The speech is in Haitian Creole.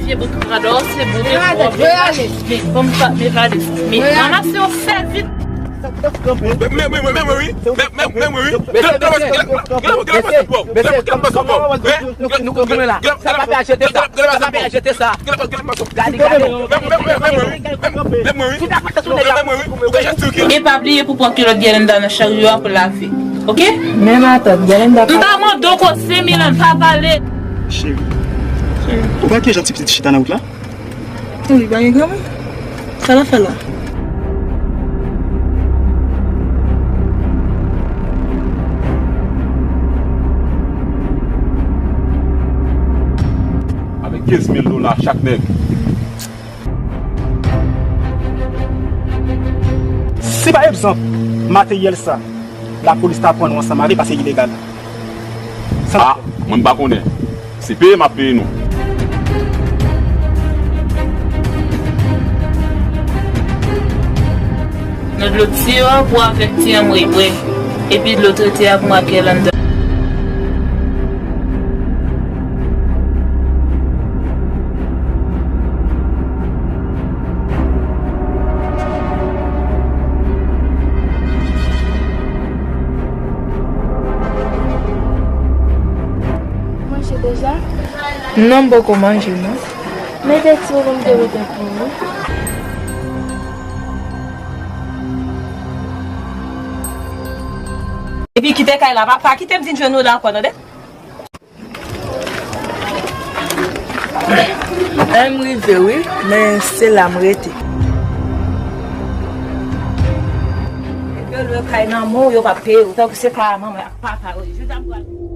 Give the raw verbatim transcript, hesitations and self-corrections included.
Se bon, tout radò, se bon, men bon, men valè. Bon, men valè. Men ranmase yon sèvit. Men, men, men, men, men, wi. Men, men, men, men, wi. Mesye, mesye, mesye, kòman, kòman w wè nou, nou, nou, nou la? Sa pa fè al jete sa. Sa pa fè al jete sa. Gade, gade. E pa bliye pou pran kilòt Gerlanda nan charyo a pou lave. Oke? Men matant, Gerlanda pa. M pa mande w koze, Milan, pa pale. Cheri. Cheri. Ou pa gen jan ti pitit chita nan wout la? Wi, pa gen granmoun. Sa l ap fè la? Avèk kenz mil dola chak nèg. Si pa egzanp, materyèl sa, lapolis ta pran nou ansanm avè l, paske ilegal. Sa n ap fè? Ah, mwen m pa konnen. Se peye m ap peye nou. Nan dlo ti yo a pou avèk ti anmwey bwè. Epi dlo trete a pou m ak Gerlanda. Manje deja? Non, m poko manje, non. Mete ti ou pou m te mete pou ou. Epi kite kay la, pa, pa kite m vin jwenn ou la ankò, tande? Lè m rive, wi, men se la m rete. Yo lwe kay nan men w, yo p ap peye w. Tankou se pa manman ak papa yo ye. Jodi a m pral